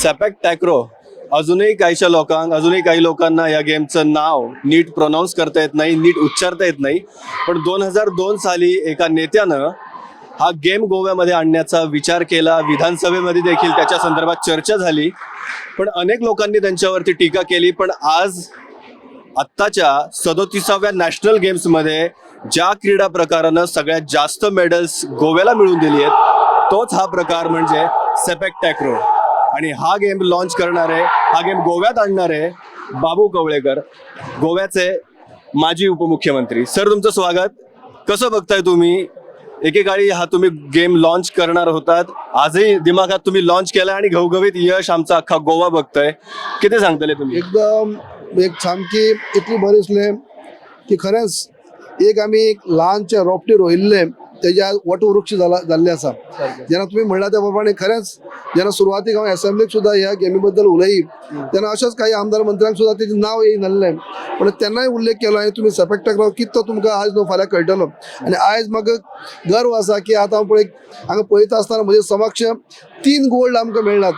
सेपॅक टॅक्रो अजूनही काहीशा लोकांक, अजूनही काही लोकांना या गेमचं नाव नीट प्रोनाऊन्स करता येत नाही, नीट उच्चारता येत नाही. पण 2002 साली एका नेत्यानं हा गेम गोव्यामध्ये आणण्याचा विचार केला. विधानसभेमध्ये देखील त्याच्या संदर्भात चर्चा झाली, पण अनेक लोकांनी त्यांच्यावरती टीका केली. पण आज आत्ताच्या 37व्या नॅशनल गेम्समध्ये ज्या क्रीडा प्रकारानं सगळ्यात जास्त मेडल्स गोव्याला मिळवून दिली आहेत, तोच हा प्रकार म्हणजे सेपेक टॅक्रो. आणि हा गेम लॉन्च करणार आहे, हा गेम गोव्यात आणणार आहे बाबू कवळेकर, गोव्याचे माजी उपमुख्यमंत्री. सर, तुमचं स्वागत. कसं बघताय तुम्ही? एकेकाळी हा तुम्ही गेम लॉन्च करणार होतात, आजही दिमागात तुम्ही लॉन्च केला आणि घवघवीत यश आमचा अख्खा गोवा बघतोय. किती सांगतले तुम्ही? एकदम एक सामकी इतली बरें दिसलें की खरेंच एक आमी एक ल्हानशें रोपटें रोयिल्लें, तेजे आज वटवृक्ष जाला जाल्ले आसा. जेन्ना तुमी म्हणला त्या प्रमाणे खरेंच जेन्ना सुरवातीक हांव एसेंब्लीक सुद्दां ह्या गेमी बद्दल उलयी, तेन्ना अशेंच काही आमदार मंत्र्यांक सुद्दां तेजें नांव येयनासलें, पण तेन्नाय उल्लेख केलो आनी तुमी सेपेक टॅक्रो कितें तो तुमकां आज न्हू फाल्यां कळटलो. आनी आयज म्हाका गर्व आसा की आतां हांव पळय हांगा पळयता आसतना म्हजे समक्ष तीन गोल्ड आमकां मेळ्ळात.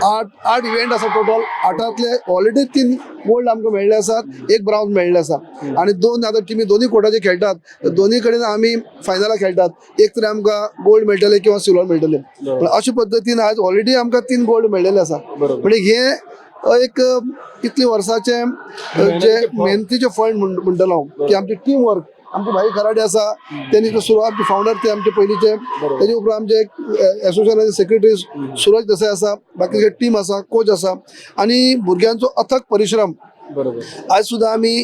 आठ आठ इव्हेंट आसा टोटल. आठांतले ऑलरेडी तीन गोल्ड आमकां मेळ्ळे आसात, एक ब्राउन मेळ्ळे आसा आनी दोन आतां टिमी दोन्ही कोटाचे खेळटात. तर दोन्ही कडेन आमी फायनलाक खेळटात, एक तरी आमकां गोल्ड मेळटले किंवा सिल्वर मेळटले. पण अशे पद्दतीन आज ऑलरेडी आमकां तीन गोल्ड मेळ्ळेले आसा. म्हणजे हे एक इतली वर्साचे जे मेहनतीचे फळ म्हणटलो हांव की आमचे टीम वर्क, आमचे भाई खराडे आसा, त्यांनी सुरवात, आमचे फाउंडर ते आमचे पयलींचे, तेजे उपरांत आमचे एसोसिएशनाचे सेक्रेटरी सुरज देसाय आसा, बाकीचे टीम आसा, कोच आसा आनी भुरग्यांचो अथक परिश्रम. आज सुद्दां आमी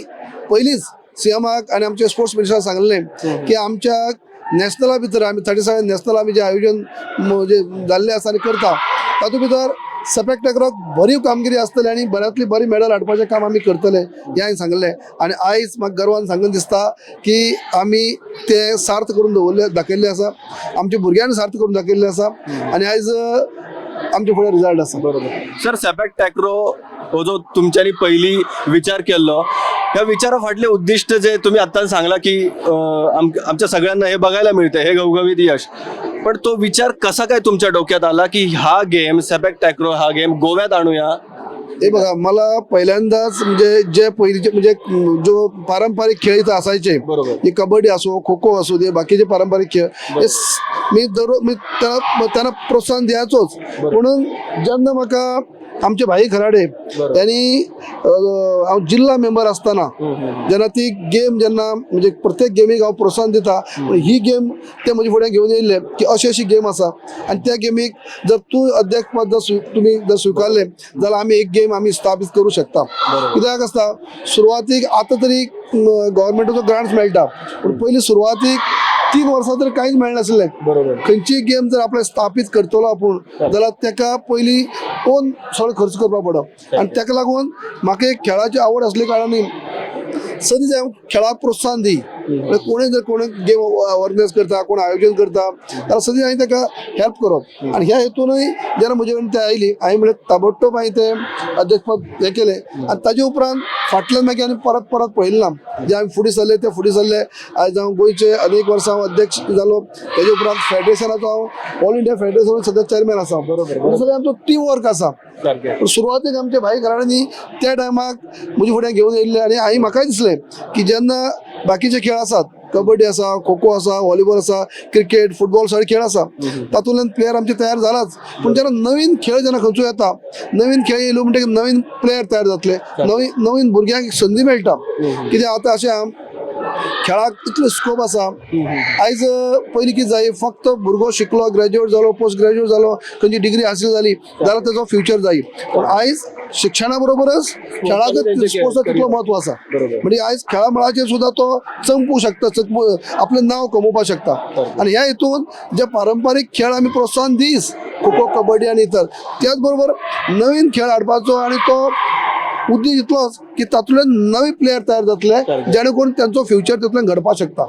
पयलींच सीएमाक आनी आमचे स्पोर्ट्स मिनिस्टराक सांगलें की आमच्या नॅशनला भितर आमी 37 नॅशनल आमी जे आयोजन जे जाल्लें आसा आनी करता, तातूंत भितर सेपेक टॅक्रोक बरी कामगिरी आसतली आनी बऱ्यांतली बरी मेडल हाडपाचें काम आमी करतले हें हांवें सांगलें. आनी आयज म्हाका गर्वान सांगून दिसता की आमी तें सार्थ करून दवरलें, दाखयल्लें आसा. आमच्या भुरग्यांनी सार्थ करून दाखयल्लें आसा आनी आयज आमचे फुडें रिजल्ट आसा. सर, सेपेक टॅक्रो हो जो तुमच्यांनी पहिली विचार केल्लो, ह्या विचारा फाटले उद्दिष्ट जे तुम्ही आता सांगला की आमच्या सगळ्यांना हे बघायला मिळतं हे घवघवीत यश, पण तो विचार कसा काय तुमच्या डोक्यात आला की हा गेम सेपेक टॅक्रो हा गेम गोव्यात आणूया? हे बघा, मला पहिल्यांदाच म्हणजे जे पहिलीचे म्हणजे जो पारंपरिक खेळ इथं असायचे, हे कबड्डी असो, खो खो असू दे, बाकीचे पारंपरिक खेळ, हे मी दररोज मी त्यांना त्यांना प्रोत्साहन द्यायचोच. म्हणून जेन्ना म्हाका आमचे भाई खराडे यांनी हांव जिल्हा मेंबर आसतना जेन्ना ती गेम जेन्ना म्हणजे प्रत्येक गेमीक हांव प्रोत्साहन दिता, पूण ही गेम ते म्हजे फुडें घेवन येयल्ले की अशी अशी गेम आसा आनी त्या गेमीक जर तूं अध्यक्षपद जर तुमी जर स्विकारलें जाल्यार आमी एक गेम आमी स्थापीत करूं शकता. कित्याक आसता, सुरवातीक आतां तरी गव्हर्मेंटाचो ग्रांट्स मेळटा, पूण पयलीं सुरवातीक 3 वर्सां तर कांयच मेळनासलें. खंयचीय गेम जर आपल्याक स्थापीत करतलो आपूण जाल्यार तेका पयलीं ओन सगळो खर्च करपाक पडप. आनी तेका लागून म्हाका एक खेळाची आवड आसली कारणान सदींच हांव खेळाक प्रोत्साहन दी. कोणूय जर कोण गेम ऑर्गनायज करता, कोण आयोजन करता जाल्यार सदींच हांवें ताका हेल्प करप. आनी ह्या हेतूनय जेन्ना म्हजे कडेन ते आयली, हांवें म्हणलें ताबडतोब हांवें तें अध्यक्षपद हें केलें. आनी ताजे उपरांत फाटल्यान मागीर आनी परत परत पळयलें ना. जे आमी फुडें सरले ते फुडें सरले. आयज हांव गोंयचे अनेक वर्सां हांव अध्यक्ष जालो. तेजे उपरांत फेडरेशनाचो हांव ऑल इंडिया फेडरेशनाचो सद्या चेअरमॅन आसा. सगळें आमचो टीम वर्क आसा. पूण सुरवातीक आमच्या भाई घराण्यांनी त्या टायमाक म्हजे फुडें घेवन येयल्ले आनी हांवें म्हाकाय दिसलें की जेन्ना बाकीचे खेळ आसात, कबड्डी आसा, खो खो आसा, व्हॉलीबॉल आसा, क्रिकेट, फुटबॉल सगळे खेळ आसा, तातूंतल्यान प्लेयर आमचे तयार जालाच. पूण जेन्ना नवीन खेळ जेन्ना खंयचो येता, नवीन खेळ येयलो म्हणटकीर नवीन प्लेयर तयार जातले, नवीन नवीन भुरग्यांक संदी मेळटा. कित्याक आतां अशें खेळाक इतलो स्कोप आसा. आयज पयलीं कितें जाय, फक्त भुरगो शिकलो, ग्रॅज्युएट जालो, पोस्ट ग्रॅज्युएट जालो, खंयची डिग्री हासील जाली जाल्यार तेजो फ्युचर जाय. पूण आयज शिक्षणा बरोबरच खेळाक स्पोर्ट्साक तितलो म्हत्व आसा. म्हणजे आयज खेळा मळाचेर सुद्दां तो चमकूं शकता, चमकू आपलें नांव कमोवपाक शकता. आनी ह्या हितून जे पारंपारीक खेळ आमी प्रोत्साहन दीस, खो खो, कबड्डी आनी इतर, त्याच बरोबर नवीन खेळ हाडपाचो आनी तो उद्देश इतलोच की तातूंतल्यान नवे प्लेयर तयार जातले, जेणे करून त्यांचो फ्युचर तातूंतल्यान घडपाक शकता.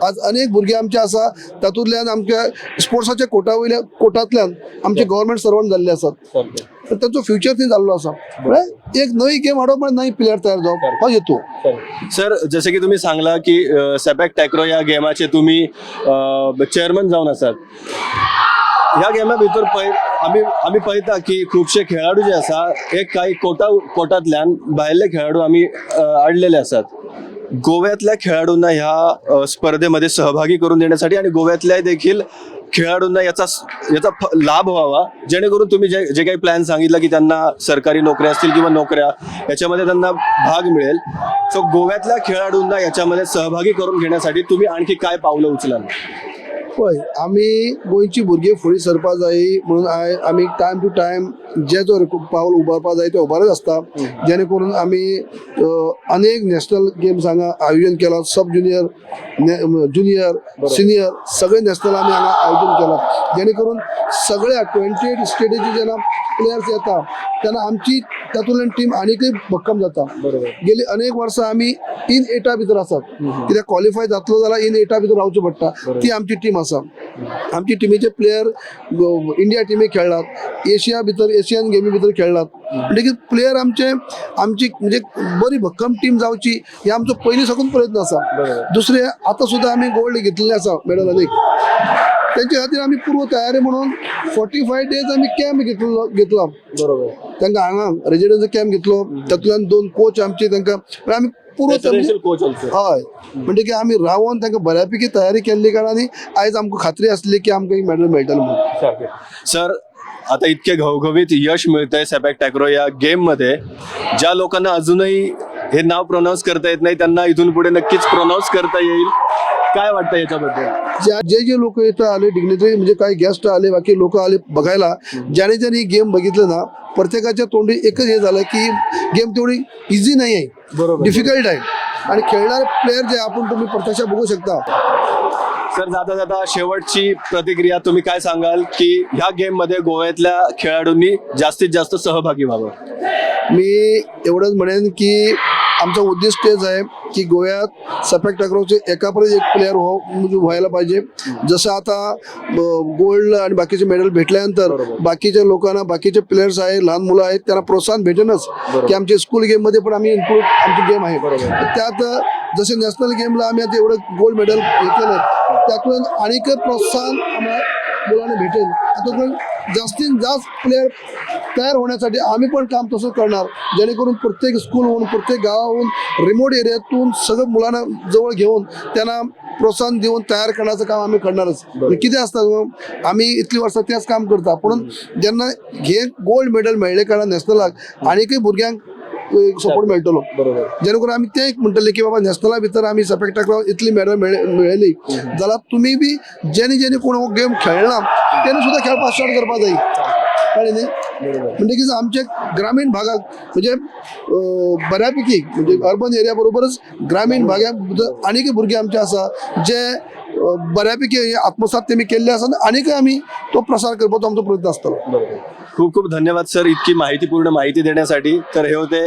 आज अनेक भुरगे आमचे आसा, तातूंतल्यान आमच्या स्पोर्ट्साच्या कोटा वयल्या कोटांतल्यान आमचे गव्हर्मेंट सर्वंट जाल्ले आसात, तर त्यांचो फ्युचर थंय जाल्लो आसा. म्हळ्यार एक नवी गेम हाडप म्हळ्यार नवी प्लेयर तयार जावप हो हेतू. सर, जसे की तुम्ही सांगला की सेपॅक टॅक्रो या गेमाचे तुम्ही चेअरमन जावन आसात. ह्या गेमा भितर पळय आमी आमी पळयता की खुबशे खेळाडू जे आसा हे काही कोटांतल्यान भायले खेळाडू आमी हाडलेले आसात. गोव्यातल्या खेळाडूंना ह्या स्पर्धेमध्ये सहभागी करून देण्यासाठी आणि गोव्यातल्या देखील खेळाडूंना याचा याचा लाभ व्हावा, जेणेकरून तुम्ही जे जे काही प्लॅन सांगितलं की त्यांना सरकारी नोकऱ्या असतील किंवा नोकऱ्या याच्यामध्ये त्यांना भाग मिळेल, सो गोव्यातल्या खेळाडूंना याच्यामध्ये सहभागी करून घेण्यासाठी तुम्ही आणखी काय पावलं उचलाल? पळय, आमी गोंयची भुरगीं फुडें सरपा जाय म्हणून आमी टायम टू टायम जे जो पावल उबारपा जाय ते उबारत आसता, जेणे करून आमी अनेक नॅशनल गेम्स हांगा आयोजन केलां. सब ज्युनियर, ज्युनियर, सिनियर सगळे नॅशनल आमी हांगा आयोजन केलां, जेणे करून सगळ्या 28 स्टेटीचे जेन्ना प्लेयर्स येता तेन्ना आमची तातूंतल्यान टीम आनीकय भक्कम जाता. गेली अनेक वर्सां आमी इन एटा भितर आसात, कित्याक क्वॉलिफाय जातलो जाल्यार इन एटा भितर रावचें पडटा. ती आमची टीम आसा. आमची टिमीचे प्लेयर इंडिया टिमी खेळ्ळात, एशिया भितर, एशियन गेमी भितर खेळ्ळात. म्हणटकीर प्लेयर आमचे, आमची म्हणजे बरी भक्कम टीम जावची हे आमचो पयलीं साकून प्रयत्न आसा. दुसरें, आतां सुद्दां आमी गोल्ड घेतलेले आसा मेडल अनेक. तेंच्या खातीर आमी पूर्व तयारी म्हणून 45 डेज आमी कॅम्प घेतलो घेतला. तांकां हांगा रेजिडन्सी कॅम्प घेतलो, तातूंतल्यान 2 कोच आमचे तांकां आमी पूर्व रेसिडेन्शियल कोच ऑल्सो. हय, म्हणटकीर आमी रावन तांकां बऱ्यापैकी तयारी केल्ली कारणान आयज आमकां खात्री आसली की आमकां एक मेडल मेळटलें म्हणून. सर, आता इतके घवघवीत यश मिळतंय सेपॅक टॅक्रो या गेममध्ये, ज्या लोकांना अजूनही हे नाव प्रोनाऊन्स करता येत नाही त्यांना इथून पुढे नक्कीच प्रोनाऊन्स करता येईल. काय वाटतं याच्याबद्दल? ज्या जे जे लोक इथं आले, डिग्नेटरी म्हणजे काही गेस्ट आले, बाकी लोक आले बघायला, ज्याने ज्याने गेम बघितलं ना, प्रत्येकाच्या तोंडी एकच हे झालं की गेम तेवढी इझी नाही आहे, डिफिकल्ट आहे आणि खेळणारे प्लेयर जे आपण तुम्ही प्रत्यक्षात बघू शकता. सर, जाता जाता शेवटची प्रतिक्रिया तुम्ही काय सांगाल की ह्या गेममध्ये गोव्यातल्या खेळाडूंनी जास्तीत जास्त सहभागी व्हावं? मी एवढंच म्हणेन की आमचा उद्देश तेच आहे की गोव्यात सपॅक टाकरोचे एकापर्यंत एक प्लेअर हो म्हणजे व्हायला पाहिजे. जसं आता गोल्ड आणि बाकीचे मेडल भेटल्यानंतर बाकीच्या लोकांना, बाकीचे प्लेयर्स आहे, लहान मुलं आहेत, त्यांना प्रोत्साहन भेटेनच की आमच्या स्कूल गेममध्ये पण आम्ही इन्क्लूड आमची गेम आहे. त्यात जसे नॅशनल गेमला आम्ही आता एवढं गोल्ड मेडल हे केलं, त्यातून आणखी प्रोत्साहन आम्हाला मुलांना भेटेल. त्यातून जास्तीत जास्त प्लेयर तयार होण्यासाठी आम्ही पण काम तसं करणार, जेणेकरून प्रत्येक स्कूलहून, प्रत्येक गावाहून, रिमोट एरियातून सगळं मुलांना जवळ घेऊन त्यांना प्रोत्साहन देऊन तयार करण्याचं काम आम्ही करणारच. किती असतात, आम्ही इतली वर्सां तेच काम करता, पूण जेन्ना हे गोल्ड मेडल मेळ्ळे कारणान नॅशनलाक आनीकय भुरग्यांक सपोर्ट मेळटलो, जेणे करून आमी ते एक म्हणटले की बाबा नॅशनला भितर आमी सपॅक टाकरा इतली मेडल मेळयली जाल्यार तुमी बी जेणे जेणे कोण हो गेम खेळना तेणे सुद्दां खेळपाक स्टार्ट करपाक जाय, कळ्ळें न्ही? म्हणटकीच आमचे ग्रामीण भागात म्हणजे बऱ्यापैकी म्हणजे अर्बन एरिया बरोबरच ग्रामीण भागात आनीक भुरगे आमचे आसा जे बऱ्यापैकी हे आत्मसात तेमी केल्ले आसा आनीकय आमी तो प्रसार करपाचो आमचो प्रयत्न आसतलो. खूप खूप धन्यवाद सर, इतकी माहितीपूर्ण माहिती देण्यासाठी. तर हे होते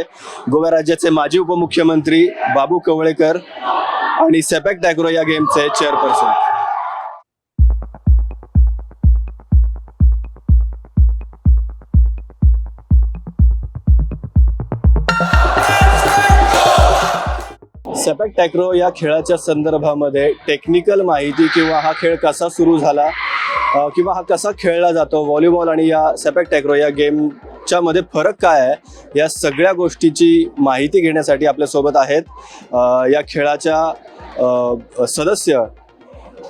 गोवा राज्याचे माजी उपमुख्यमंत्री बाबू कवळेकर आणि सेपॅक टॅक्रो या गेमचे चेअरपर्सन. सेपॅक टॅक्रो या खेळाच्या संदर्भामध्ये टेक्निकल माहिती किंवा हा खेळ कसा सुरू झाला किंवा हा कसा खेळला जातो, व्हॉलीबॉल आणि या सेपॅक टॅक्रो या गेमच्या मध्ये फरक काय आहे, या सगळ्या गोष्टीची माहिती घेण्यासाठी आपल्यासोबत आहेत या खेळाच्या सदस्य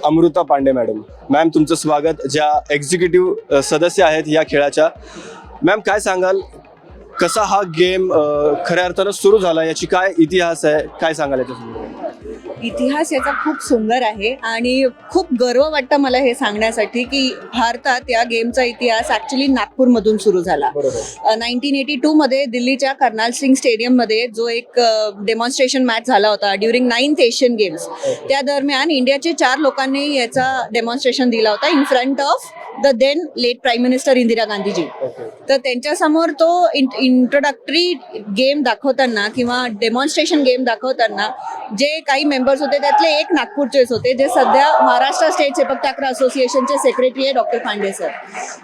अमृता पांडे मॅडम. मॅम, तुमचं स्वागत. ज्या एक्झिक्युटिव्ह सदस्य आहेत या खेळाच्या, मॅम काय सांगाल, कसा हा गेम खऱ्या अर्थानं सुरू झाला, याची काय इतिहास आहे, काय सांगाल याच्या संदर्भात? इतिहास याचा खूप सुंदर आहे आणि खूप गर्व वाटतं मला हे सांगण्यासाठी की भारतात या गेमचा इतिहास ॲक्च्युली नागपूरमधून सुरू झाला. 1982 मध्ये दिल्लीच्या कर्नाल सिंग स्टेडियममध्ये जो एक डेमॉन्स्ट्रेशन मॅच झाला होता ड्युरिंग 9th Asian games, त्या दरम्यान इंडियाचे 4 लोकांनी याचा डेमॉन्स्ट्रेशन दिला होता in front of the then late prime minister Indira Gandhiji. तर त्यांच्यासमोर तो इंट्रोडक्टरी गेम दाखवताना किंवा डेमॉन्स्ट्रेशन गेम दाखवताना जे काही मेंबर्स मेंबर्स होते त्यातले एक नागपूरचेच होते, जे सध्या महाराष्ट्र स्टेट सेपक टाकरा असोसिएशनचे सेक्रेटरी आहे डॉक्टर पांडे सर.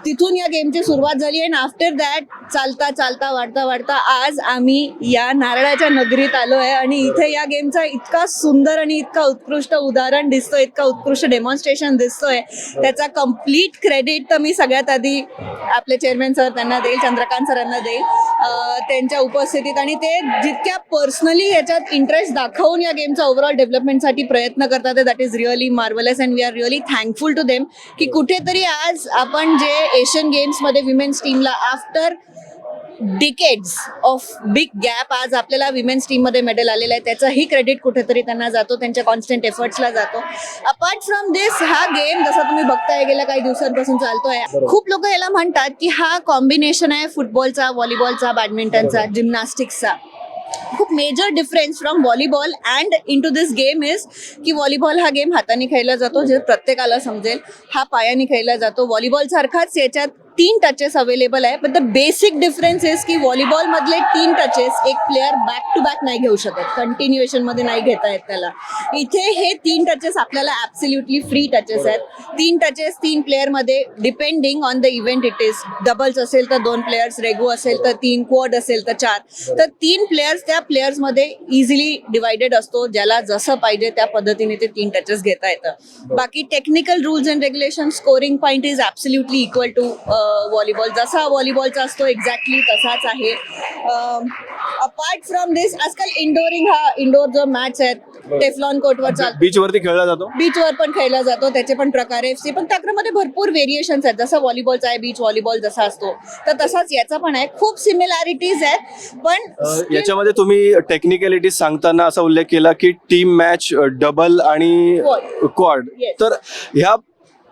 तिथून या गेमची सुरुवात झाली आणि आफ्टर that चालता चालता, वाढता वाढता आज आम्ही या नारळाच्या नगरीत आलो आहे आणि इथे या गेमचा इतका सुंदर आणि इतका उत्कृष्ट उदाहरण दिसतोय, इतका उत्कृष्ट डेमॉन्स्ट्रेशन दिसतोय. त्याचा कम्प्लीट क्रेडिट तर मी सगळ्यात आधी आपले चेअरमॅन सर त्यांना देईल, चंद्रकांत सरांना देईल. त्यांच्या उपस्थितीत आणि ते जितक्या पर्सनली याच्यात इंटरेस्ट दाखवून या गेमचा ओव्हरऑल डेव्हलपमेंटसाठी प्रयत्न करतात, that is really marvellous and we are really thankful to them की कुठेतरी आज आपण जे एशियन गेम्समध्ये विमेन्स टीमला after decades of big gap आज आपल्याला विमेन्स टीममध्ये मेडल आलेलं आहे, त्याचंही क्रेडिट कुठेतरी त्यांना जातो, त्यांच्या कॉन्स्टंट एफर्ट्सला जातो. अपार्ट फ्रॉम दिस, हा गेम जसा तुम्ही बघताय गेल्या काही दिवसांपासून चालतोय. खूप लोक याला म्हणतात की हा कॉम्बिनेशन आहे फुटबॉलचा, व्हॉलीबॉलचा, बॅडमिंटनचा, जिम्नॅस्टिक्सचा. खूप major difference from volleyball and into this game is की व्हॉलीबॉल हा गेम हाताने खेळला जातो, जे प्रत्येकाला समजेल. हा पायाने खेळला जातो. व्हॉलीबॉल सारखाच याच्यात तीन टचेस अवेलेबल आहे, पण the basic difference is की व्हॉलीबॉल मधले तीन टचेस एक प्लेअर बॅक टू बॅक नाही घेऊ शकत, कंटिन्युएशन मध्ये नाही घेता येत त्याला. इथे हे तीन टचेस आपल्याला ऍब्सल्युटली फ्री टचेस आहेत. तीन टचेस तीन प्लेअर मध्ये, depending on the event it is, doubles असेल तर दोन प्लेयर्स, रेगू असेल तर तीन, क्वाड असेल तर चार. तर तीन प्लेयर्स त्या प्लेयर्स मध्ये इझिली डिवायडेड असतो. ज्याला जसं पाहिजे त्या पद्धतीने ते तीन टचेस घेता येतं. बाकी technical rules and regulation, scoring point is absolutely equal to volleyball. जसा व्हॉलीबॉलचा असतो एक्झॅक्टली तसाच आहे. अपार्ट फ्रॉम दिस, आजकाल इंडोरिंग, हा इंडोर जो मॅच आहेत, टेफ्लॉन कोर्टवर चालतो. बीच वरती खेळला जातो. बीचवर पण खेळला जातो. त्याचे पण प्रकार आहे. सेपक टाकरामध्ये भरपूर व्हेरिएशन्स आहेत. जसं व्हॉलीबॉलचा आहे, बीच व्हॉलीबॉल जसा असतो तर तसाच याचा पण आहे. खूप सिमिलॅरिटीज आहेत, पण याच्यामध्ये तुम्ही टेक्निकॅलिटी सांगताना असा उल्लेख केला की टीम मॅच, डबल आणि Quad. Quad. Yes. तर ह्या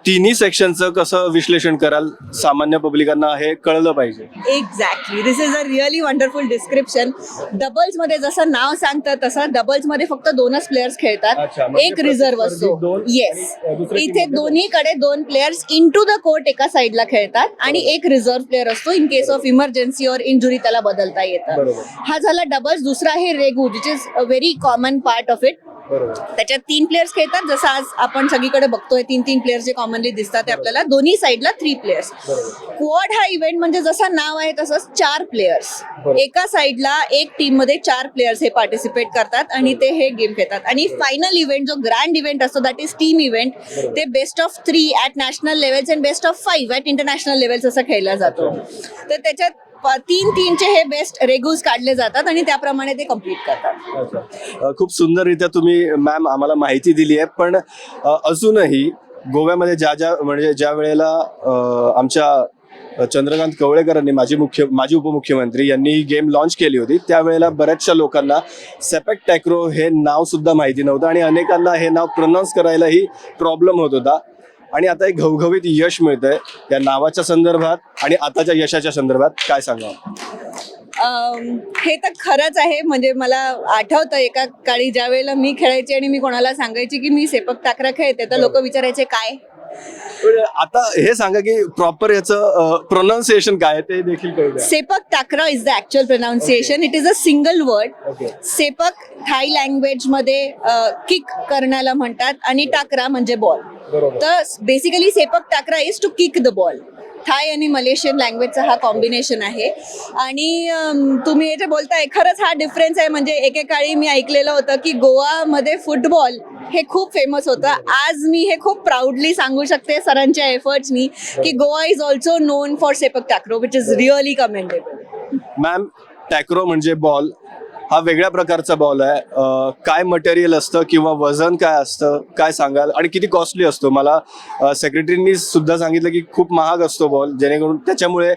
तिन्ही सेक्शनचं कसं विश्लेषण कराल? सामान्य पब्लिकांना हे कळलं पाहिजे. Exactly, this is a really wonderful description. Doubles मध्ये जसं नाव सांगतं तसं डबल्स मध्ये फक्त दोनच प्लेयर्स खेळतात. म्हणजे एक रिझर्व्ह असतो. येस, इथे दोन्हीकडे दोन players in to the court एका साईडला खेळतात आणि एक रिझर्व्ह प्लेअर असतो, in case of emergency or injury त्याला बदलता येतं. हा झाला डबल्स. दुसरा आहे रेगू, which is a very common part of it. त्याच्यात तीन प्लेयर्स खेळतात. जसं आज आपण सगळीकडे बघतोय, तीन तीन प्लेयर्स जे कॉमनली दिसतात ते आपल्याला, दोन्ही साईडला थ्री प्लेयर्स. क्वाड हा इव्हेंट म्हणजे जसं नाव आहे तसंच चार प्लेयर्स एका साईडला, एक टीम मध्ये चार प्लेयर्स हे पार्टिसिपेट करतात आणि ते हे गेम खेळतात. आणि फायनल इव्हेंट जो ग्रँड इव्हेंट असतो, that is team event. ते best of three at national levels and best of five at international levels असं खेळला जातो. तर त्याच्यात तीन तीनचे हे बेस्ट रेगूज काढले जातात आणि त्याप्रमाणे ते कम्प्लीट करतात. खूप सुंदररित्या तुम्ही मॅम आम्हाला माहिती दिली आहे, पण अजूनही गोव्यामध्ये ज्या ज्या म्हणजे ज्या वेळेला आमच्या चंद्रकांत कवळेकरांनी, माजी उपमुख्यमंत्री यांनी ही गेम लॉन्च केली होती, त्यावेळेला बऱ्याचशा लोकांना सेपॅक टॅक्रो हे नाव सुद्धा माहिती नव्हतं आणि अनेकांना हे नाव प्रोनाऊन्स करायलाही प्रॉब्लेम होत होता. आणि आता एक घवघवीत यश मिळतंय, या नावाच्या संदर्भात आणि आताच्या यशाच्या संदर्भात काय सांगा? हे तर खरंच आहे. म्हणजे मला आठवतं, एका काळी ज्या वेळेला मी खेळायची आणि मी कोणाला सांगायची की मी सेपक टाकरा खेळते, तर लोक विचारायचे, काय? पण आता हे सांगा की प्रॉपर याचं प्रोनाऊन्सिएशन काय आहे ते देखील कळू द्या. Sepak takraw is the actual pronunciation. It is a single word. Sepak Thai language मध्ये किक करण्याला म्हणतात आणि टाकरा म्हणजे बॉल. तर basically sepak takraw is to kick the ball. Thai आणि मलेशियन लँग्वेजचा हा कॉम्बिनेशन आहे. आणि तुम्ही हे जे बोलताय, खरंच हा डिफरन्स आहे. म्हणजे एकेकाळी मी ऐकलेलं होतं की गोवामध्ये फुटबॉल हे खूप फेमस होतं. आज मी हे खूप प्राऊडली सांगू शकते सरांच्या एफर्ट्सनी की Goa is also known for sepak takraw, which is really commendable. Ma'am, टॅक्रो म्हणजे बॉल, हा वेगळ्या प्रकारचा बॉल आहे. काय मटेरियल असतं किंवा वजन काय असतं, काय सांगाल? आणि किती कॉस्टली असतो? मला सेक्रेटरींनी सुद्धा सांगितलं की खूप महाग असतो बॉल, जेणेकरून त्याच्यामुळे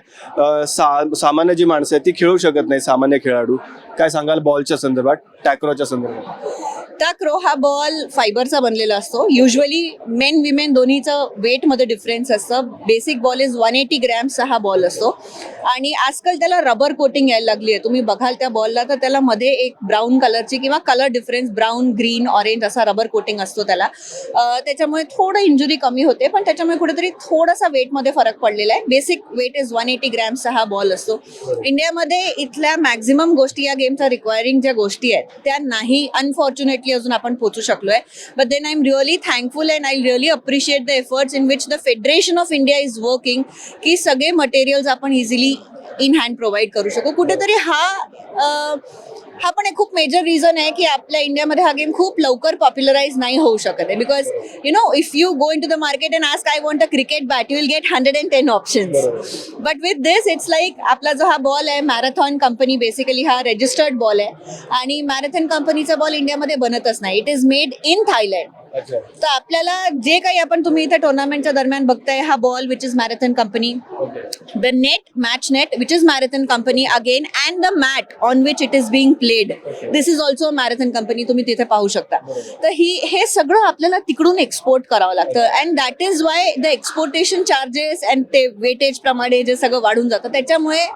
सामान्य जी माणसं आहेत ती खेळू शकत नाही, सामान्य खेळाडू. काय सांगाल बॉलच्या संदर्भात, टॅक्रोच्या संदर्भात? टाक्रो हा बॉल फायबरचा बनलेला असतो. युजली मेन, विमेन दोन्हीचं वेटमध्ये डिफरन्स असतं. Basic ball is 180 ग्रॅम्सचा हा बॉल असतो आणि आजकाल त्याला रबर कोटिंग यायला लागली आहे. तुम्ही बघाल त्या बॉलला तर त्याला मध्ये एक ब्राऊन कलरची किंवा colour difference brown, green, orange असा रबर कोटिंग असतो त्याला. त्याच्यामुळे थोडं इंजुरी कमी होते, पण त्याच्यामुळे कुठेतरी थोडासा वेटमध्ये फरक पडलेला आहे. Basic weight is 180 ग्रॅम्सचा हा बॉल असतो. इंडियामध्ये इथल्या मॅक्झिमम गोष्टी, या गेमचा रिक्वायरिंग ज्या गोष्टी आहेत त्या नाही, अनफॉर्च्युनेटली. अनफॉर्च्युनेटली अजून आपण पोचू शकलोय. But then I am really thankful and I really appreciate the efforts in which the Federation of India is working की सगळे मटेरियल्स आपण इझिली इन हँड प्रोव्हाइड करू शकू. कुठेतरी हा पण एक खूप मेजर रिझन आहे की आपल्या इंडियामध्ये हा गेम खूप लवकर पॉप्युलराईज नाही होऊ शकत आहे, because if you go into the market and ask, "I want a cricket bat," you will get 110 options. But with this, it's like आपला जो हा बॉल आहे, मॅरेथॉन कंपनी, बेसिकली हा रजिस्टर्ड बॉल आहे आणि मॅरेथॉन कंपनीचा बॉल इंडियामध्ये बनतच नाही. It is made in Thailand. तर आपल्याला जे काही आपण तुम्ही इथे टुर्नामेंटच्या दरम्यान बघताय, हा ball, which is Marathon company, the net, match net, which is Marathon company again, and the mat on which it is being played, this is also Marathon company. तुम्ही तिथे पाहू शकता. तर हे सगळं आपल्याला तिकडून एक्सपोर्ट करावं लागतं and that is why the exportation charges and ते वेटेज प्रमाणे जे सगळं वाढून जातं, त्याच्यामुळे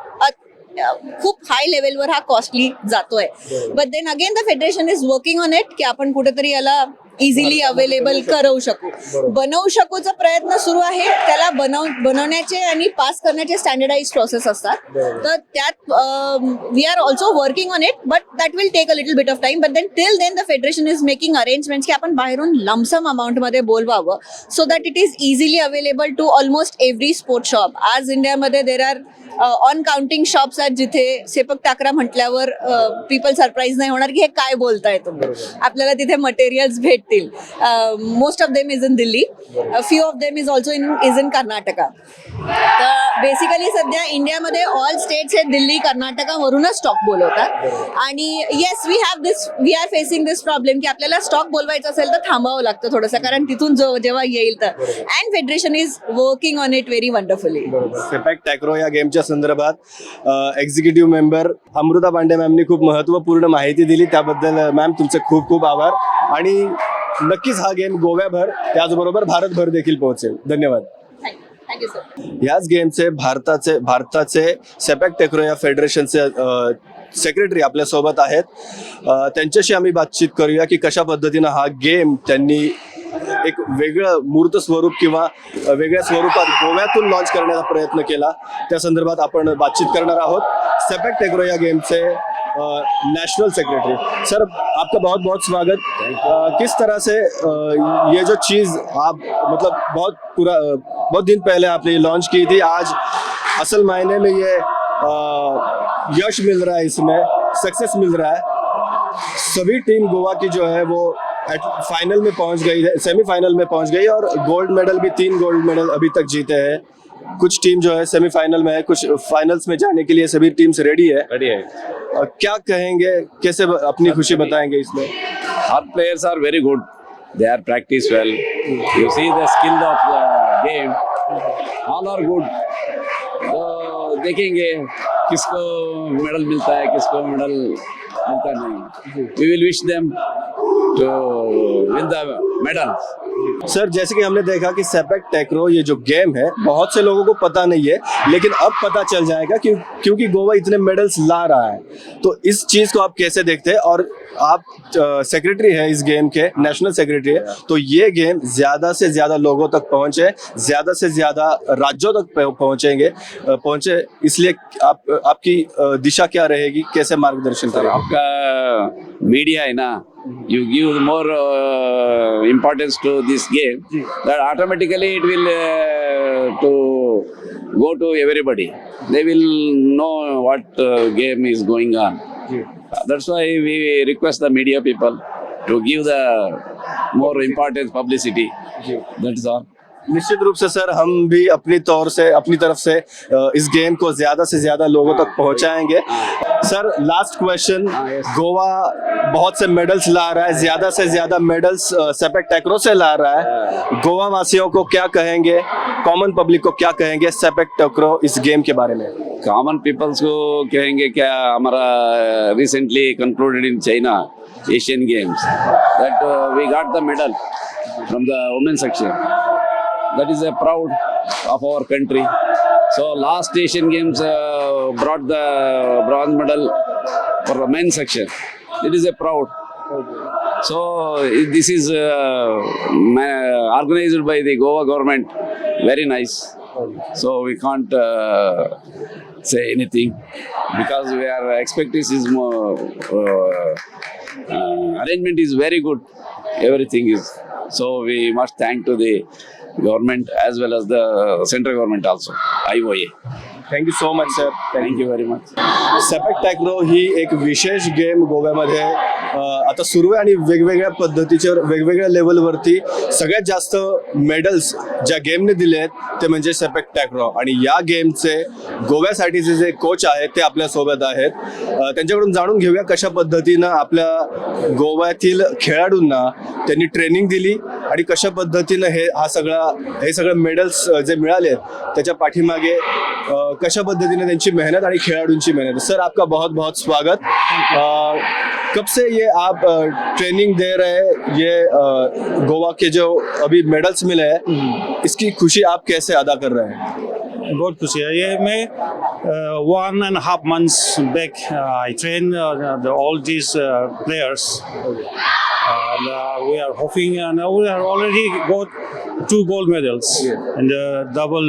खूप हाय लेवलवर हा कॉस्टली जातोय. But then again, the federation is working on it की आपण कुठेतरी याला इझिली अवेलेबल करू शकू, बनवू शकूचा प्रयत्न सुरू आहे. त्याला बनवण्याचे आणि पास करण्याचे स्टँडर्डाइज प्रोसेस असतात. तर त्यात we are also working on it, but that will take a little bit of time. But then till then, the federation is making arrangements की आपण बाहेरून lump sum अमाऊंटमध्ये बोलवावं so that it is easily available to almost every sport shop. आज इंडियामध्ये there are on counting shops आहेत जिथे sepak टाकरा म्हटल्यावर people surprise नाही होणार की हे काय बोलताय तुम्ही. आपल्याला तिथे मटेरियल्स भेटतील. Most of them is in Delhi, few of them is also in Karnataka. तर बेसिकली सध्या इंडियामध्ये ऑल स्टेट्स हे दिल्ली, कर्नाटकावरूनच स्टॉक बोलवतात आणि yes, we are facing this problem की आपल्याला स्टॉक बोलवायचा असेल तर थांबावं लागतं थोडंसं, कारण तिथून जो जेव्हा येईल तर, and federation is working on it very wonderfully. सेपॅक टॅक्रो या गेमच्या संदर्भात एक्झिक्युटिव्ह मेंबर अमृता पांडे मॅमनी खूप महत्त्वपूर्ण माहिती दिली. त्याबद्दल मॅम, तुमचे खूप खूप आभार आणि नक्कीच हा गेम गोव्याभर, त्याचबरोबर भारतभर देखील पोहोचेल. धन्यवाद. Thank you sir. ह्याच गेमचे भारताचे भारताचे सेपॅक टेक्रो या फेडरेशनचे सेक्रेटरी आपल्या सोबत आहेत. त्यांच्याशी आम्ही बातचीत करूया की कशा पद्धतीनं हा गेम त्यांनी एक वेगळं मूर्त स्वरूप किंवा वेगळ्या स्वरूपात गोव्यातून लॉन्च करण्याचा प्रयत्न केला. त्या संदर्भात आपण बातचीत करणार आहोत. सेपॅक टेक्रो या गेमचे नेशनल सेक्रेटरी सर, आपका बहुत बहुत स्वागत. किस तरह से ये जो चीज़ आप मतलब बहुत पूरा बहुत दिन पहले आपने ये लॉन्च की थी, आज असल मायने में ये यश मिल रहा है, इसमें सक्सेस मिल रहा है. सभी टीम गोवा की जो है वो फाइनल में पहुंच गई है, सेमीफाइनल में पहुंच गई और गोल्ड मेडल भी, तीन गोल्ड मेडल अभी तक जीते हैं. कुछ टीम जो है सेमीफाइनल में है, कुछ फाइनल्स में जाने के लिए सभी टीम्स रेडी है. रेडी है. और क्या कहेंगे, कैसे अपनी खुशी बताएंगे इसमें? All players are very good. They are practice well. You see the skill of the game. All are good. तो देखेंगे किसको मेडल मिलता है, किसको मेडल मिलता नहीं. We will wish them to win the medal. Sir, जैसे कि हमने देखा कि सेपेक टेक्रो ये जो गेम है, बहुत से लोगों को पता नहीं है, लेकिन अब पता चल जाएगा क्योंकि गोवा इतने मेडल्स ला रहा है. तो इस चीज को आप कैसे देखते हैं और आप सेक्रेटरी है इस गेम के, नेशनल सेक्रेटरी है, तो ये गेम ज्यादा से ज्यादा लोगों तक पहुंचे, ज्यादा से ज्यादा राज्यों तक पहुंचे, इसलिए आप आपकी दिशा क्या रहेगी, कैसे मार्गदर्शन सर, करेंगे? आपका मीडिया है ना, you give more importance to this game, that automatically it will to go to everybody. They will know what game is going on. That's why we request the media people to give the more importance, publicity. That is all. निश्चित रूप से sir, हम भी अपनी तरफ से इस game को ज्यादा से ज्यादा लोगों तक पहुंचाएंगे. Sir, last question. Goa बहुत से मेडल्स ला रहा है, ज्यादा से ज्यादा मेडल्स सेपेक टैक्रो से ला रहा है. गोवा वासियों को क्या कहेंगे, कॉमन पब्लिक को क्या कहेंगे सेपेक टैक्रो इस गेम के बारे में? कॉमन पीपल्स को कहेंगे क्या, हमारा recently concluded in China Asian Games, that we got the medal from the women section. That is a proud of our country. So last Asian Games brought the bronze medal for the men section. It is a proud. So this is organized by the Goa government. Very nice. So we can't say anything because we are expecting is more. Arrangement is very good. Everything is so we must thank to the government as well as the central government also, IOA. Thank you so much sir. Thank you very much. Sepak takraw ही एक विशेष game गोव्यामध्ये आता सुरू आहे आणि वेगवेगळ्या पद्धतीच्या वेगवेगळ्या लेवलवरती सगळ्यात जास्त मेडल्स ज्या गेमने दिले आहेत ते म्हणजे सेपॅक टॅक्रो. आणि या गेमचे गोव्यासाठीचे जे कोच आहेत ते आपल्यासोबत आहेत. त्यांच्याकडून जाणून घेऊया कशा पद्धतीनं आपल्या गोव्यातील खेळाडूंना त्यांनी ट्रेनिंग दिली आणि कशा पद्धतीनं हे हा सगळा हे सगळं मेडल्स जे मिळाले त्याच्या पाठीमागे कशा पद्धतीने त्यांची मेहनत आणि खेळाडूंची मेहनत. सर, आपका बहुत बहुत स्वागत. कब से ये आप ट्रेनिंग दे रहे हैं? ये गोवा के जो अभी मेडल्स मिले हैं, इसकी खुशी आप कैसे अदा कर रहे हैं? बहुत खुशी है. ये मैं 1.5 months back I train all these players and we are hoping and we are already got two gold medals in the double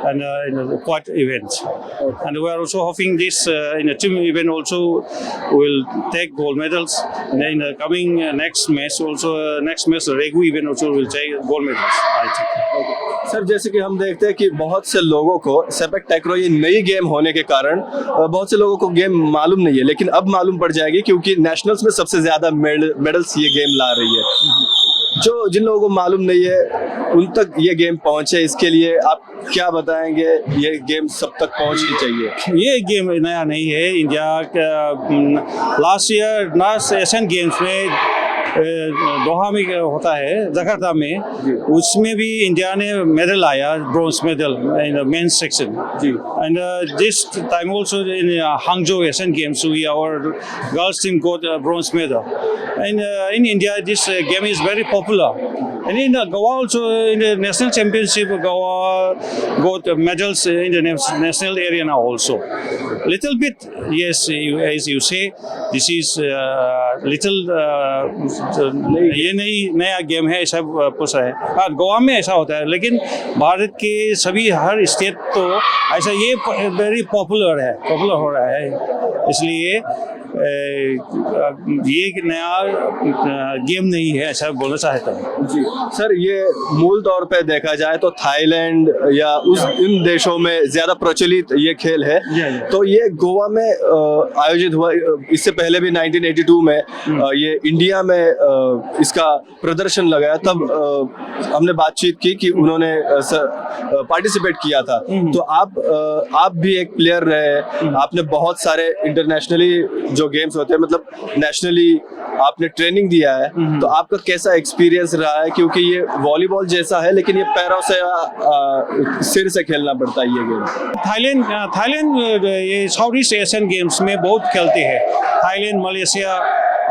and in the quad event, and we are also hoping this in a team event also will take gold medals, and in the coming next match also, next match regu event also will take gold medals, I think. Sir, जैसे कि हम देखते हैं कि बहुत से लोगों को sepak टैक्रो ये नई game होने के कारण बहुत से लोगों को गेम मालूम नहीं है, लेकिन अब मालूम पड़ जाएगी क्योंकि नेशनल्स में सबसे ज्यादा मेडल्स ये गेम ला रही है. जो जिन लोगों को मालूम नहीं है उन तक ये गेम पहुंचे, इसके लिए आप क्या बताएंगे? ये गेम सब तक पहुंचनी चाहिए. ये गेम नया नहीं है. इंडिया का last year last Asian games में दोहा में होता है, जकार्ता में, उसमें भी इंडिया ने मेडल आया, bronze medal in the men's section. And this time also in Hangzhou Asian Games we our girls team got bronze medal. And in India this game is very popular, and in Goa also, in the national championship, Goa got medals in the national arena also. Little bit, yes, as you say, this is little ये नई नया game है ऐसा पूछ रहा है. हाँ, गोवा में ऐसा होता है, लेकिन भारत के सभी हर स्टेट तो ऐसा ये वेरी पॉपुलर है, पॉपुलर हो रहा है. इसलिए ये एक नया गेम नहीं है, ऐसा बोलना चाहता हूँ. जी सर, ये मूल तौर पे देखा जाए तो थाईलैंड या उस इन देशों में ज्यादा प्रचलित ये खेल है. जी। तो ये गोवा में आयोजित हुआ. इससे पहले भी 1982 में ये इंडिया में इसका प्रदर्शन लगाया, तब हमने बातचीत की कि उन्होंने पार्टिसिपेट किया था. तो आप भी एक प्लेयर रहे हैं, आपने बहुत सारे इंटरनेशनली जो गेम्स होते हैं, मतलब नेशनली आपने ट्रेनिंग दिया है, तो आपका कैसा एक्सपीरियंस रहा है? क्योंकि ये वॉलीबॉल जैसा है लेकिन ये पैरों से सिर से खेलना पड़ता है ये गेम. थाईलैंड, थाईलैंड ये साउथ ईस्ट एशियन गेम्स में बहुत खेलते हैं. थाईलैंड, मलेशिया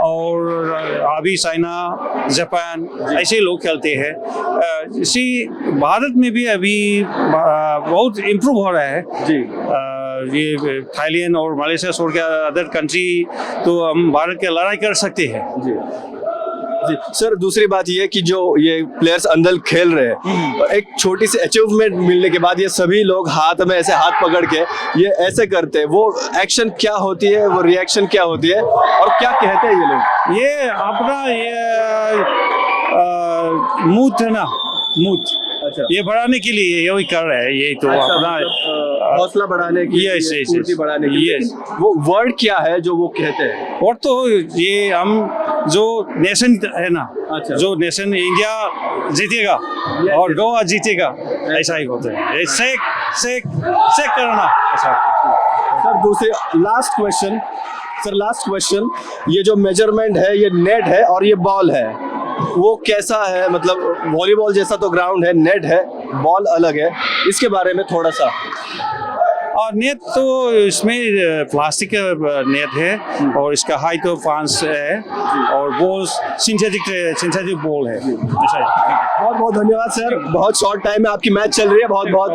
और अभी चाइना, जापान, ऐसे लोग खेलते हैं. इसी भारत में भी अभी बहुत इम्प्रूव हो रहा है. ये थाईलैंड और मलेशिया छोड़ के अदर कंट्री तो हम भारत के लड़ाई कर सकते हैं. जी जी सर, दूसरी बात ये कि जो ये प्लेयर्स अंदर खेल रहे हैं, एक छोटी सी अचीवमेंट मिलने के बाद ये सभी लोग हाथ में ऐसे हाथ पकड़ के ये ऐसे करते हैं, वो एक्शन क्या होती है, वो रिएक्शन क्या होती है और क्या कहते हैं ये लोग? ये अपना ये मूत है ना, मूत. ये बढ़ाने के लिए यही कर रहे हैं ये तो अपना मतलब, हौसला बढ़ाने की Yes, लिए, yes, स्फूर्ति yes. बढ़ाने के लिए. Yes. लेकिन वो वर्ड क्या है जो वो कहते हैं? और तो ये हम जो नेशन है ना, जो नेशन इंडिया जीतेगा और गोवा जीतेगा, ऐसा ही होता है. ये शेक शेक शेक करना ऐसा. सर, दूसरे last question sir, last question. ये जो मेजरमेंट है, ये नेट है और ये बॉल है, वो कैसा है? मतलब वॉलीबॉल जैसा तो ग्राउंड है, नेट है, बॉल अलग है, इसके बारे में थोड़ा सा. और नेट तो इसमें प्लास्टिक का नेट है और इसका हाइट तो 5 है और बॉल सिंथेटिक सिंथेटिक बॉल है, ऐसा है. बहुत बहुत धन्यवाद सर. बहुत शॉर्ट टाइम में आपकी मैच चल रही है. बहुत बहुत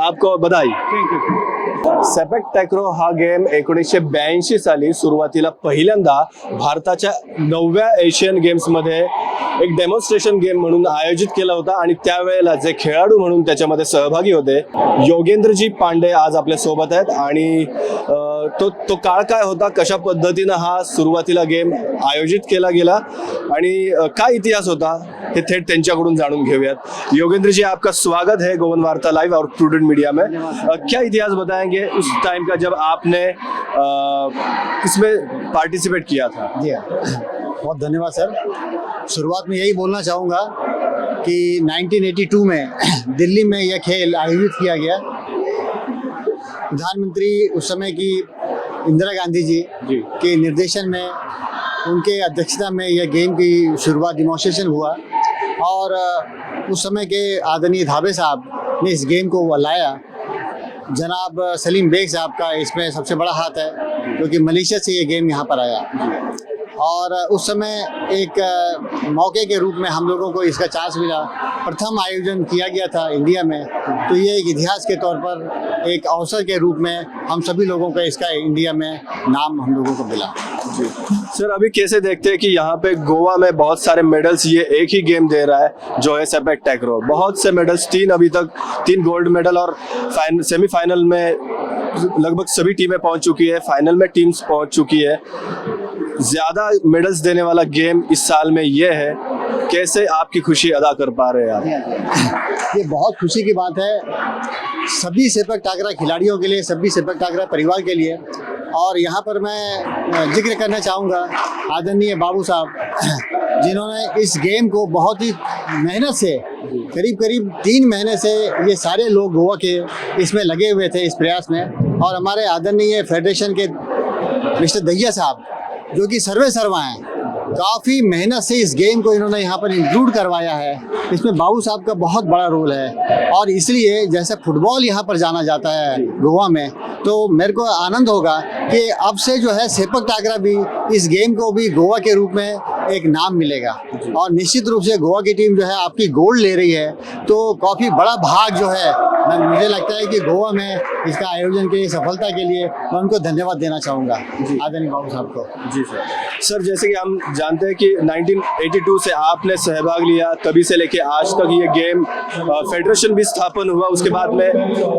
आपको बधाई. Thank you. सेपेक टॅक्रो हा गेम 1982 साली सुरुवातीला पहिल्यांदा भारताच्या नवव्या एशियन गेम्समध्ये एक डेमॉन्स्ट्रेशन गेम म्हणून आयोजित केला होता आणि त्यावेळेला जे खेळाडू म्हणून त्याच्यामध्ये सहभागी होते, योगेंद्रजी पांडे आज आपल्या सोबत आहेत आणि तो तो काळ काय होता, कशा पद्धतीनं हा सुरुवातीला गेम आयोजित केला गेला आणि काय इतिहास होता, हे थेट त्यांच्याकडून जाणून घेऊयात. योगेंद्र जी, आपका स्वागत है गोवन वार्ता लाइव और प्रूडेंट मीडिया में. क्या इतिहास बताएंगे उस टाइम का जब आपने इसमें पार्टिसिपेट किया था? जी हाँ, बहुत धन्यवाद सर. शुरुआत में यही बोलना चाहूँगा कि 1982 में दिल्ली में यह खेल आयोजित किया गया. प्रधानमंत्री उस समय की इंदिरा गांधी जी के निर्देशन में, उनके अध्यक्षता में यह गेम की शुरुआत, डिमॉन्स्ट्रेशन हुआ और उस समय के आदरणीय धाबे साहब ने इस गेम को लाया. जनाब सलीम बेग साहब का इसमें सबसे बड़ा हाथ है, क्योंकि मलेशिया से ये गेम यहाँ पर आया और उस समय एक मौके के रूप में हम लोगों को इसका चांस मिला. प्रथम आयोजन किया गया था इंडिया में, तो ये एक इतिहास के तौर पर एक अवसर के रूप में हम सभी लोगों का इसका इंडिया में नाम हम लोगों को मिला. सर, अभी कैसे देखते हैं कि यहाँ पे गोवा में बहुत सारे मेडल्स ये एक ही गेम दे रहा है, जो है सेपेक टैक्रो? बहुत से मेडल्स, तीन, अभी तक तीन गोल्ड मेडल और सेमीफाइनल में लगभग सभी टीमें पहुंच चुकी है, फाइनल में टीम्स पहुंच चुकी है. ज्यादा मेडल्स देने वाला गेम इस साल में ये है. कैसे आपकी खुशी अदा कर पा रहे हैं आप? ये बहुत खुशी की बात है सभी सेपक टाकरा खिलाड़ियों के लिए, सभी सेपक टाकरा परिवार के लिए. और यहाँ पर मैं जिक्र करना चाहूँगा आदरणीय बाबू साहब, जिन्होंने इस गेम को बहुत ही मेहनत से, करीब करीब 3 महीने से ये सारे लोग गोवा के इसमें लगे हुए थे इस प्रयास में. और हमारे आदरणीय फेडरेशन के मिस्टर दहिया साहब, जो कि सर्वे सर्वा हैं, काफ़ी मेहनत से इस गेम को इन्होंने यहाँ पर इंक्लूड करवाया है. इसमें बाबू साहब का बहुत बड़ा रोल है और इसलिए जैसे फुटबॉल यहाँ पर जाना जाता है गोवा में, तो मेरे को आनंद होगा कि अब से जो है सेपक टाकरा भी, इस गेम को भी गोवा के रूप में एक नाम मिलेगा. और निश्चित रूप से गोवा की टीम जो है आपकी गोल्ड ले रही है, तो काफ़ी बड़ा भाग जो है, मैं मुझे लगता है कि गोवा में इसका आयोजन के लिए, सफलता के लिए मैं उनको धन्यवाद देना चाहूँगा, आदरणीय बाबू साहब को. जी सर. सर, जैसे कि हम जानते हैं कि 1982 से आपने सहभाग लिया, तभी से लेके आज तक ये गेम, फेडरेशन भी स्थापन हुआ, उसके बाद में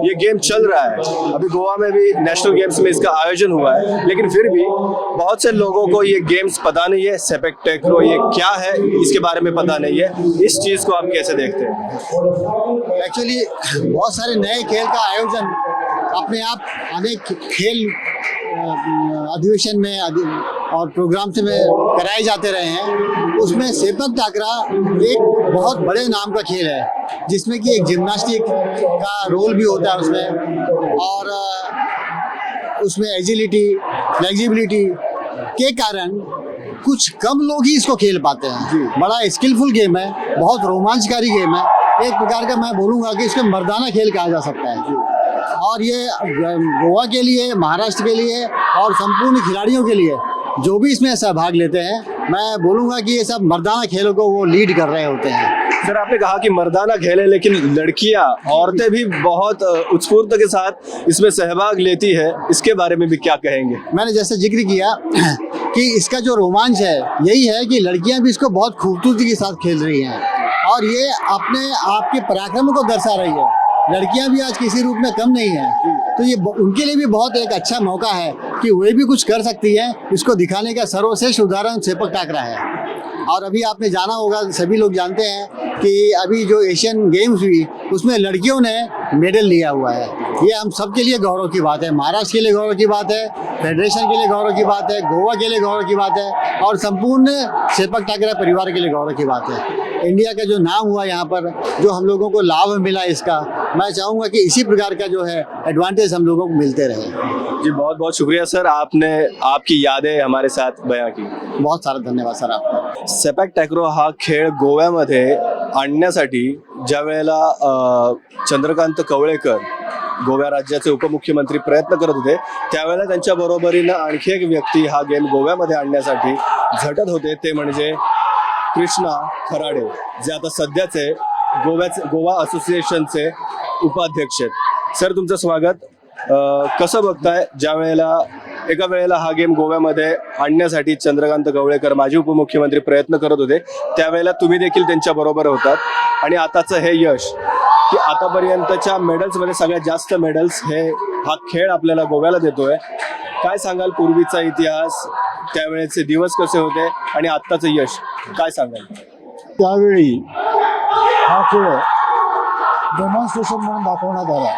ये गेम चल रहा है. अभी गोवा में भी नेशनल गेम्स में इसका आयोजन हुआ है, लेकिन फिर भी बहुत से लोगों को ये गेम्स पता नहीं है. सेपेक टेक्रो ये क्या है, इसके बारे में पता नहीं है. इस चीज़ को आप कैसे देखते हैं? एक्चुअली बहुत सारे नए खेल का आयोजन अपने आप अनेक खेल अधिवेशन में और प्रोग्राम से में कराए जाते रहे हैं. उसमें सेपक टाकरा एक बहुत बड़े नाम का खेल है, जिसमें कि एक जिम्नास्टिक का रोल भी होता है उसमें और उसमें एजिलिटी, फ्लेक्सिबिलिटी के कारण कुछ कम लोग ही इसको खेल पाते हैं. बड़ा स्किलफुल गेम है, बहुत रोमांचकारी गेम है. एक प्रकार का मैं बोलूँगा कि इसको मर्दाना खेल कहा जा सकता है. और ये गोवा के लिए, महाराष्ट्र के लिए और संपूर्ण खिलाड़ियों के लिए, जो भी इसमें सहभाग लेते हैं, मैं बोलूँगा कि ये सब मर्दाना खेलों को वो लीड कर रहे होते हैं. सर, आपने कहा कि मर्दाना खेल है, लेकिन लड़कियां, औरतें भी बहुत उत्स्फूर्त के साथ इसमें सहभाग लेती है. इसके बारे में भी क्या कहेंगे? मैंने जैसे जिक्र किया कि इसका जो रोमांच है, यही है कि लड़कियां भी इसको बहुत खूबसूरती के साथ खेल रही हैं और ये अपने आप के पराक्रम को दर्शा रही है. लड़कियां भी आज किसी रूप में कम नहीं है, तो ये उनके लिए भी बहुत एक अच्छा मौका है कि वे भी कुछ कर सकती हैं. इसको दिखाने का सर्वश्रेष्ठ उदाहरण सेपक टाकरा है. और अभी आपने जाना होगा, सभी लोग जानते हैं कि अभी जो एशियन गेम्स हुई, उसमें लड़कियों ने मेडल लिया हुआ है. ये हम सब के लिए गौरव की बात है. महाराष्ट्र के लिए गौरव की बात है, फेडरेशन के लिए गौरव की बात है, गोवा के लिए गौरव की बात है और संपूर्ण सेपक टाकरा परिवार के लिए गौरव की बात है. इंडिया का जो नाम हुआ यहाँ पर, जो हम लोगों को लाभ मिला इसका, मैं चाहूँगा कि इसी प्रकार का जो है एडवांटेज हम लोगों को मिलते रहे. जी, बहुत बहुत शुक्रिया सर, आपने आपकी यादें हमारे साथ बयां की. बहुत सारा धन्यवाद सर आपका. सेपॅक टॅक्रो हा खेळ गोव्यामध्ये आणण्यासाठी ज्या वेळेला चंद्रकांत कवळेकर, गोव्या राज्याचे उपमुख्यमंत्री, प्रयत्न करत होते, त्यावेळेला त्यांच्या बरोबरीनं आणखी एक व्यक्ती हा गेम गोव्यामध्ये आणण्यासाठी झटत होते, ते म्हणजे कृष्णा खराडे, जे आता सध्याचे गोव्याचे गोवा असोसिएशनचे उपाध्यक्ष आहेत. सर, तुमचं स्वागत. कसं बघताय, ज्या वेळेला एका वेळेला हा गेम गोव्यामध्ये आणण्यासाठी चंद्रकांत कवळेकर, माजी उपमुख्यमंत्री, प्रयत्न करत होते, त्यावेळेला तुम्ही देखील त्यांच्या बरोबर होतात आणि आताचं हे यश की आतापर्यंतच्या मेडल्समध्ये सगळ्यात जास्त मेडल्स हे हा खेळ आपल्याला गोव्याला देतोय? काय सांगाल पूर्वीचा इतिहास, त्यावेळेचे दिवस कसे होते आणि आत्ताचं यश, काय सांगाल? त्यावेळी हा खेळ डेमॉन्स्ट्रेशन म्हणून दाखवण्यात आला.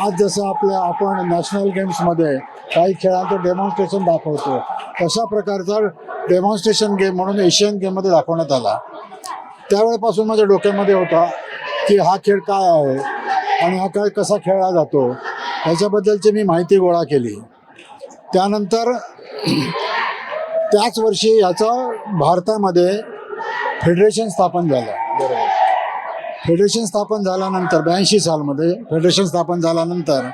आज जसं आपल्या आपण नॅशनल गेम्समध्ये काही खेळांचं डेमॉन्स्ट्रेशन दाखवतो, तशा प्रकारचा डेमॉन्स्ट्रेशन गेम म्हणून एशियन गेममध्ये दाखवण्यात आला. त्यावेळेपासून माझ्या डोक्यामध्ये होता की हा खेळ काय आहे आणि हा खेळ कसा खेळला जातो, याच्याबद्दलची मी माहिती गोळा केली. त्यानंतर त्याच वर्षी याचं भारतामध्ये फेडरेशन स्थापन झालं. फेडरेशन स्थापन झाल्यानंतर 82 सालमध्ये फेडरेशन स्थापन झाल्यानंतर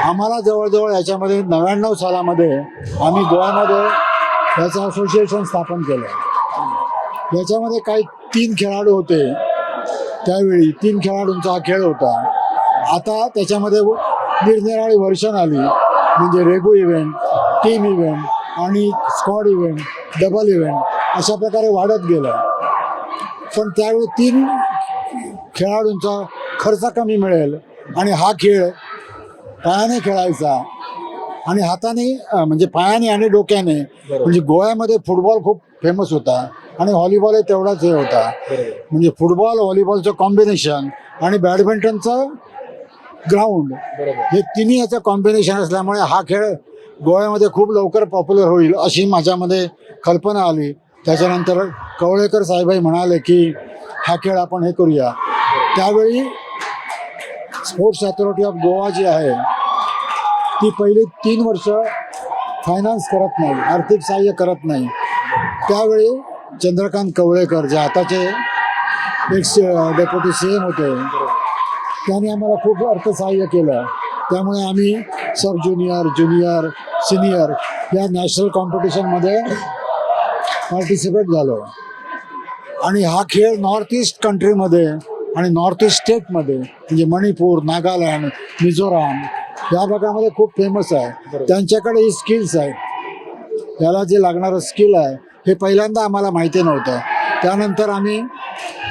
आम्हाला जवळजवळ याच्यामध्ये 99 सालामध्ये आम्ही गोव्यामध्ये याचं असोसिएशन स्थापन केलं. याच्यामध्ये काही तीन खेळाडू होते. त्यावेळी तीन खेळाडूंचा हा खेळ होता. आता त्याच्यामध्ये निरनिराळी व्हर्शन आली, म्हणजे रेगू इव्हेंट, टीम इव्हेंट आणि स्क्वॉड इव्हेंट, डबल इव्हेंट अशा प्रकारे वाढत गेलं. पण त्यावेळी तीन खेळाडूंचा खर्च कमी मिळेल आणि हा खेळ पायाने खेळायचा आणि हाताने, म्हणजे पायाने आणि डोक्याने. म्हणजे गोव्यामध्ये फुटबॉल खूप फेमस होता आणि व्हॉलीबॉलही तेवढाच हे होता. म्हणजे फुटबॉल व्हॉलीबॉलचं कॉम्बिनेशन आणि बॅडमिंटनचं ग्राउंड, हे तिन्ही याचं कॉम्बिनेशन असल्यामुळे हा खेळ गोव्यामध्ये खूप लवकर पॉप्युलर होईल अशी माझ्यामध्ये कल्पना आली. त्याच्यानंतर कवळेकर साहेबही म्हणाले की हा खेळ आपण हे करूया. त्यावेळी स्पोर्ट्स अथॉरिटी ऑफ गोवा जी आहे ती पहिली 3 वर्ष फायनान्स करत नाही, आर्थिक सहाय्य करत नाही. त्यावेळी चंद्रकांत कवळेकर जे आताचे एक्स डेप्युटी CM होते, त्यांनी आम्हाला खूप अर्थसहाय्य केलं. त्यामुळे आम्ही सब ज्युनियर, ज्युनियर, सिनियर या नॅशनल कॉम्पिटिशनमध्ये पार्टिसिपेट झालो. आणि हा खेळ नॉर्थ ईस्ट कंट्रीमध्ये आणि नॉर्थ ईस्ट स्टेटमध्ये, म्हणजे मणिपूर, नागालँड, मिझोराम या भागामध्ये खूप फेमस आहे. त्यांच्याकडे ही स्किल्स आहेत. याला जे लागणारं स्किल आहे हे पहिल्यांदा आम्हाला माहिती नव्हतं. त्यानंतर आम्ही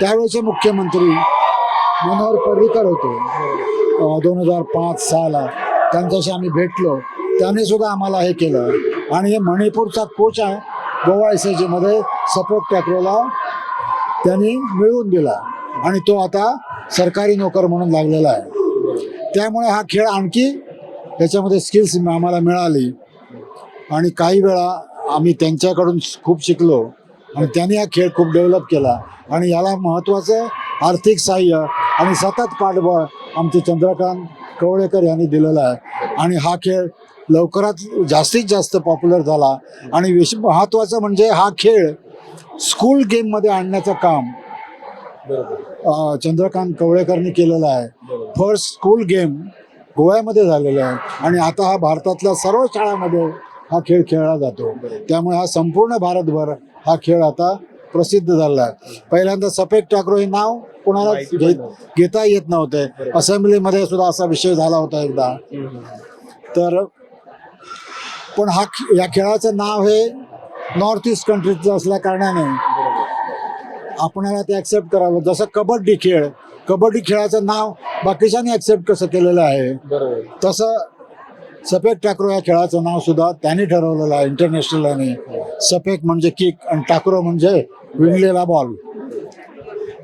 त्यावेळेचे मुख्यमंत्री मनोहर पर्रीकर होते 2005 साला, त्यांच्याशी आम्ही भेटलो. त्यांनी सुद्धा आम्हाला हे केलं. आणि हे मणिपूरचा कोच आहे गोवा SAG मध्ये, सपोर्ट टॅक्रोला त्यांनी मिळवून दिला आणि तो आता सरकारी नोकर म्हणून लागलेला आहे. त्यामुळे हा खेळ आणखी याच्यामध्ये स्किल्स आम्हाला मिळाली आणि काही वेळा आम्ही त्यांच्याकडून खूप शिकलो आणि त्यांनी हा खेळ खूप डेव्हलप केला. आणि याला महत्त्वाचं आर्थिक सहाय्य आणि सतत पाठबळ आमचे चंद्रकांत कवळेकर यांनी दिलेलं आहे. आणि हा खेळ लवकरात जास्तीत जास्त पॉप्युलर झाला. आणि महत्त्वाचं म्हणजे हा खेळ स्कूल गेममध्ये आणण्याचं काम चंद्रकांत कवळेकरनी केलेलं आहे. फर्स्ट स्कूल गेम गोव्यामध्ये झालेला आहे आणि आता हा भारतातल्या सर्व शाळांमध्ये हा खेळ खेळला जातो. त्यामुळे हा संपूर्ण भारतभर हा खेळ आता प्रसिद्ध झाला आहे. पहिल्यांदा सफेद टाकरो हे नाव कोणाला घेता येत नव्हते. असेंब्लीमध्ये सुद्धा असा विषय झाला होता एकदा. तर पण या खेळाचं नाव हे नॉर्थ ईस्ट कंट्रीचं असल्या कारणाने आपणाला ते ॲक्सेप्ट करावं. जसं कबड्डी खेळ, कबड्डी खेळाचं नाव बाकीच्यांनी ॲक्सेप्ट कसं केलेलं आहे, तसं सफेद टाकरो या खेळाचं नाव सुद्धा त्यांनी ठरवलेलं आहे इंटरनॅशनल. सफेद म्हणजे किक आणि टाकरो म्हणजे विणलेला बॉल.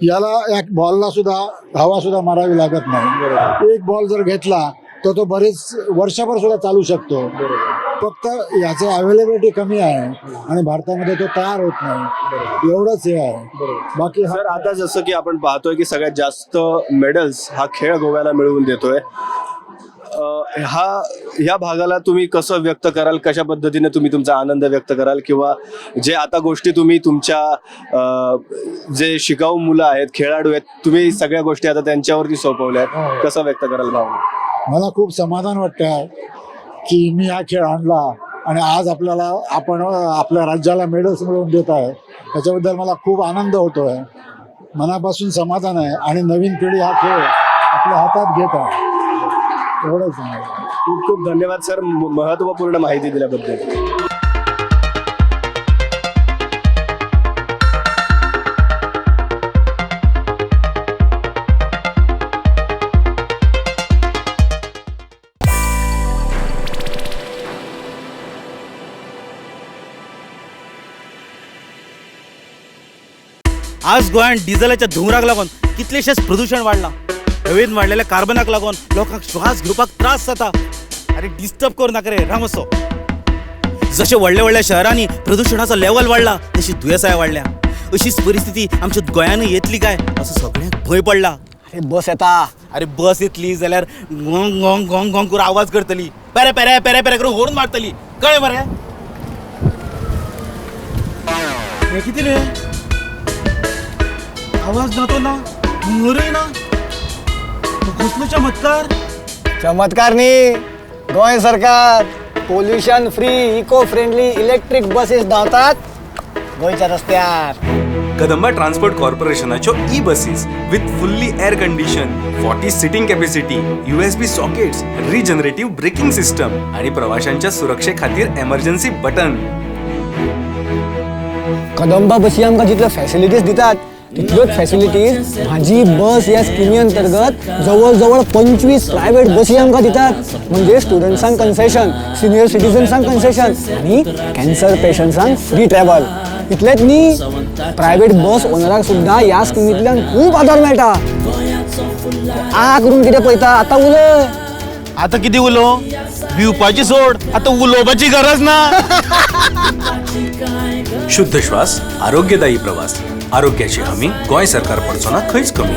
याला या बॉलला सुद्धा हवा सुद्धा मारावी लागत नाही. एक बॉल जर घेतला तर तो बरेच वर्षभर सुद्धा चालू शकतो. फक्त याचं अवेलेबिलिटी कमी आहे आणि भारतामध्ये तो तयार होत नाही, एवढंच हे आहे. बाकी सर, आता जसं की आपण पाहतोय की सगळ्यात जास्त मेडल्स हा खेळ गोव्याला मिळवून देतोय, हा ह्या भागाला तुम्ही कसं व्यक्त कराल, कशा पद्धतीने तुम्ही तुमचा आनंद व्यक्त कराल, किंवा जे आता गोष्टी तुम्ही तुमच्या जे शिकाऊ मुलं आहेत, खेळाडू आहेत, तुम्ही सगळ्या गोष्टी आता त्यांच्यावरती सोपवल्या आहेत, कसं व्यक्त कराल भावना? मला खूप समाधान वाटतं आहे की मी हा खेळ आणला आणि आज आपल्याला आपण आपल्या राज्याला मेडल्स मिळवून देत आहे. त्याच्याबद्दल मला खूप आनंद होतो आहे, मनापासून समाधान आहे आणि नवीन पिढी हा खेळ आपल्या हातात घेत आहे, एवढंच सांगायचं. खूप खूप धन्यवाद सर, महत्त्वपूर्ण माहिती दिल्याबद्दल. आज गोंयांत डिझलाच्या धुंवराक लागून कितलेशेच प्रदूशण वाडलां. हवेन वाडलेल्या कार्बनाक लागून लोकांक श्वास घेवपाक त्रास जाता. अरे डिस्टर्ब करूं नाका रे रामसो. जशें व्हडल्या व्हडल्या शहरांनी प्रदुशणाचो लेवल वाडला तशी दुयेंसाय वाडल्या. अशीच परिस्थिती आमच्या गोंयानूय येतली काय असो सगळ्यांक भंय पडला. अरे बस येता. अरे बस येतली जाल्यार गोंग गोंग गोंग गोंग करून आवाज करतली, पेरे पेरे पेरे पेरे करून होर्न मारतली, कळ्ळें मरे? हें कितें रे, आवाज ना तो ना, हुंगरूय ना, कसलो चमत्कार. चमत्कार न्ही, गोंय सरकार pollution free eco friendly electric buses धांवतात गोंयच्या रस्त्यार. कदंबा ट्रान्सपोर्ट कॉर्पोरेशनाच्यो E buses with fully air condition, 40 seating capacity, USB sockets, regenerative braking system आणि प्रवाशांच्या सुरक्षे खातीर एमर्जन्सी बटन. कदंबा बसी आमकां जितल्यो फॅसिलिटीज दितात तितल्योच फॅसिलिटीज म्हाजी बस ह्या स्किमी अंतर्गत जवळ जवळ 25 प्रायव्हेट बसी आमकां दितात. म्हणजे स्टुडंट्सांक कन्सेशन, सिनियर सिटीजन्सांक कन्सेशन आनी कॅन्सर पेशंट्सांक फ्री ट्रॅव्हल. इतलेंच न्ही, प्रायव्हेट बस ओनराक सुद्दां ह्या स्किमींतल्यान खूब आदार मेळटा. आ करून कितें पळयता, आतां उलय. आतां कितें उलोवं, भिवपाची सोड, आतां उलोवपाची गरज ना. शुद्ध श्वास, आरोग्यदायी प्रवास, आरोग्याची हमी गोंय सरकार पडचो ना खंयच कमी.